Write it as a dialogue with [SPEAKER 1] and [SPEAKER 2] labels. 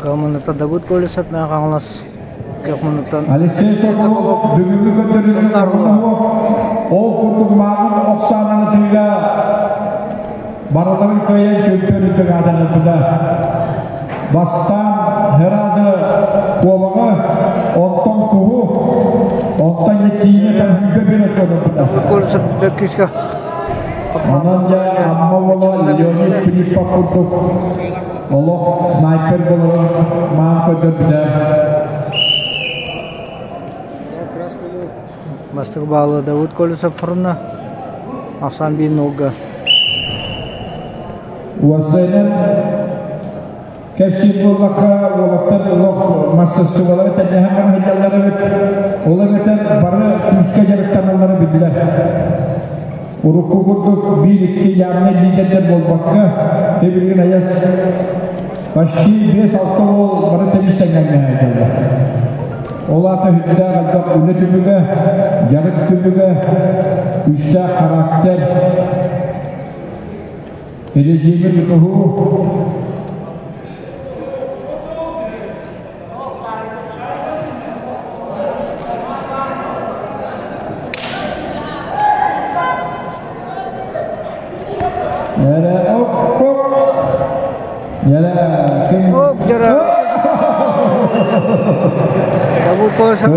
[SPEAKER 1] Кыамыныта Давыд Колесов Мэҥэ Хаҥалас Кыамыныттан
[SPEAKER 2] Алексей Соколов бүгүҥҥү көрдөрүүнүн уох ол курдук мааҕын охсаананы тыыга барыларын кыайан чөмпүйүөн үрдүк аатын ылбыта. Бастаан Херазы куобаҕы, онтон куһу, онтон киинэ тахыыга биэс көрбүтэ.
[SPEAKER 1] Колесов бөккүскэ
[SPEAKER 2] Онон дьэ Амма уола Леонид Филиппов курдук олох снайпер буоларын маан көрдөрбүтэ.
[SPEAKER 1] Бастакы баалы Давыд Колесов хоруна ахсаан биир нолга.
[SPEAKER 2] Уосайынан кэпсиир буоллахха, уолаттар олох мастарыстыбалары тэҥнэһэн баран сылдьаллар эбит. Ол эбэтэр бары күүскэ дьарыктаналлара биллэр. Урукку курдук биир-икки явнай лидердэр буолбакка, билигин айас почти 5-6 уол бары тэбис тэҥҥэ сылдьаллар. Ол аата сүрдээх элбэх үлэ түмүгэ, дьарык түмүгэ, күүстээх характер, режими тутуһуу. Yere hop hop. Yere kim?
[SPEAKER 1] Ок, дьара. Давыд Колесов.